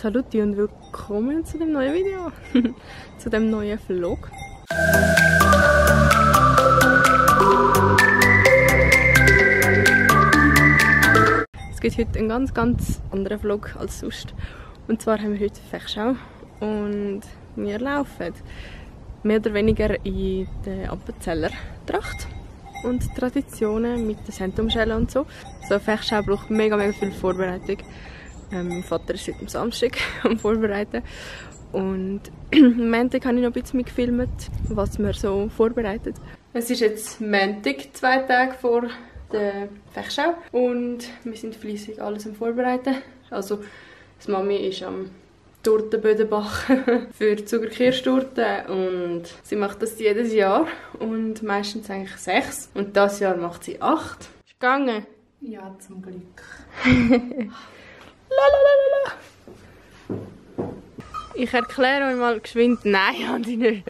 Saluti und willkommen zu dem neuen Video, zu dem neuen Vlog. Es gibt heute einen ganz anderen Vlog als sonst. Und zwar haben wir heute Fechschau und wir laufen mehr oder weniger in der Appenzeller Tracht und Traditionen mit der Sentumschelle und so. So Fechschau braucht mega viel Vorbereitung. Mein Vater ist seit dem Samstag am Vorbereiten und am Montag habe ich noch ein bisschen mitgefilmt, was wir so vorbereitet. Es ist jetzt Montag, 2 Tage vor der Fechschau und wir sind fleissig alles am Vorbereiten. Also die Mami ist am Tortenböden backen für Zuckerkirschtorten und sie macht das jedes Jahr und meistens eigentlich 6 und dieses Jahr macht sie 8. Ist gegangen? Ja, zum Glück. Lalalala. Ich erkläre euch mal geschwind, nein, habe ich nicht.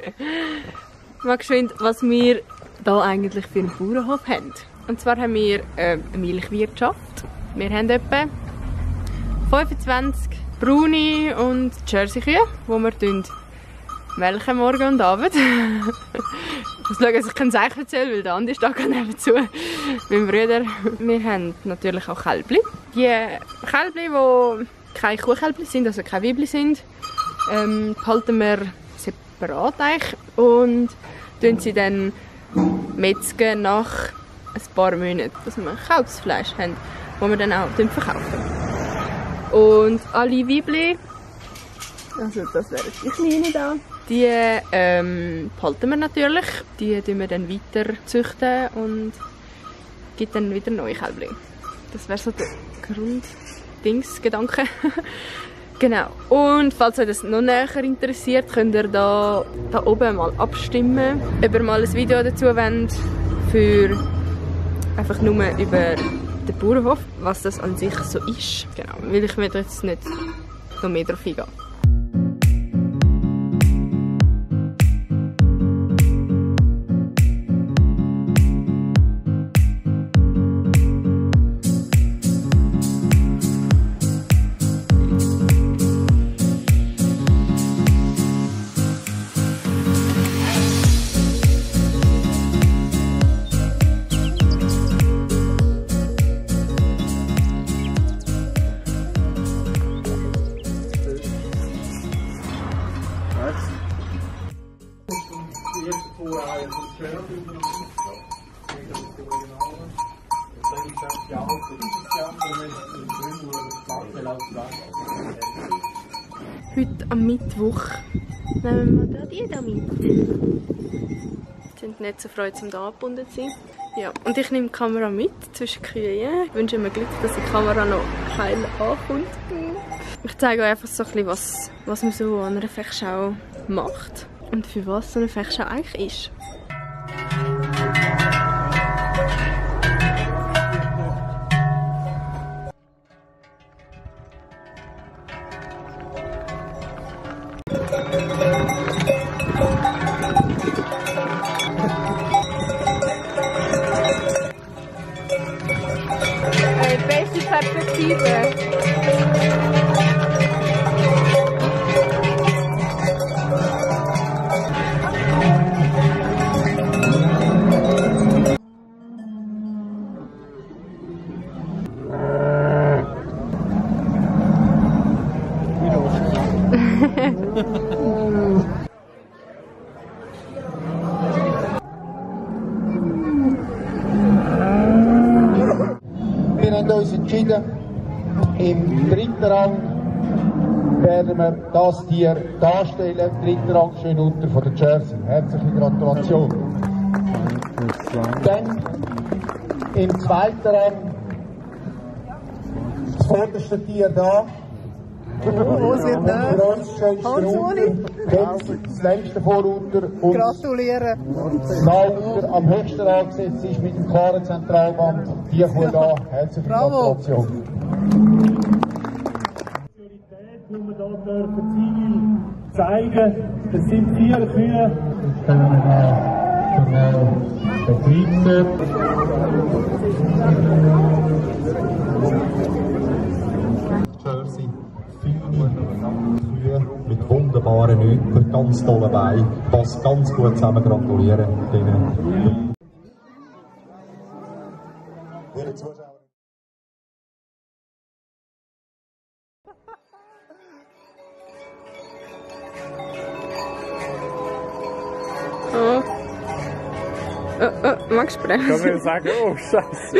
Mal geschwind, was wir hier eigentlich für einen Bauernhof haben. Und zwar haben wir eine Milchwirtschaft. Wir haben etwa 25 braune und Jersey-Kühe, die wir melken morgen und Abend. Ich muss schauen, dass ich kein Zeichen erzähle, weil der Andi steht nebenzu. Mein Bruder. Wir haben natürlich auch Kälbli. Die Kälbli, die keine Kuhkälbli sind, also keine Weibli sind, behalten wir separat eigentlich und tun sie dann metzgen nach ein paar Monaten, dass wir Kalbsfleisch haben, das wir dann auch verkaufen. Und alle Weibli, also das wären die Kleinen da, die behalten wir natürlich. Die tun wir dann weiter züchten und gibt dann wieder neue Kälbli. Das wäre so der Grunddingsgedanke. Genau. Und falls euch das noch näher interessiert, könnt ihr da oben mal abstimmen, ob ihr mal ein Video dazu wollt, für einfach nur über den Bauernhof, was das an sich so ist. Genau, weil ich mir jetzt nicht noch mehr drauf eingehen. Heute am Mittwoch nehmen wir die da mit. Sie sind nicht so froh, zum hier angebunden zu sein. Ja, und ich nehme die Kamera mit zwischen die Kühe. Ich wünsche mir Glück, dass die Kamera noch heil ankommt. Ich zeige euch einfach so ein bisschen, was man so an einer Fechschau macht und für was so eine Fechschau eigentlich ist. Beste Perspektive. Wir haben uns entschieden, im 3. Rang werden wir das Tier darstellen. 3. Rang schön unter von der Jersey. Herzliche Gratulation. Dann im 2. Rang das vorderste Tier da. Wo sind das längste Vorunter und gratulieren. das Nachunter am höchsten angesetzt ist mit dem klaren Zentralband. Die Kuh da. Herzliche Gratulation. Die wir hier dürfen zeigen. Es sind 4 Kühe. Jetzt können wir Betriebswirt. Jersey Kühe mit wunderbaren Öpfern, ganz tollen Beinen, passt ganz gut zusammen, gratulieren denen. Liebe Zuschauer. Oh. Magst du sprechen? Kann man sagen, oh Scheiße.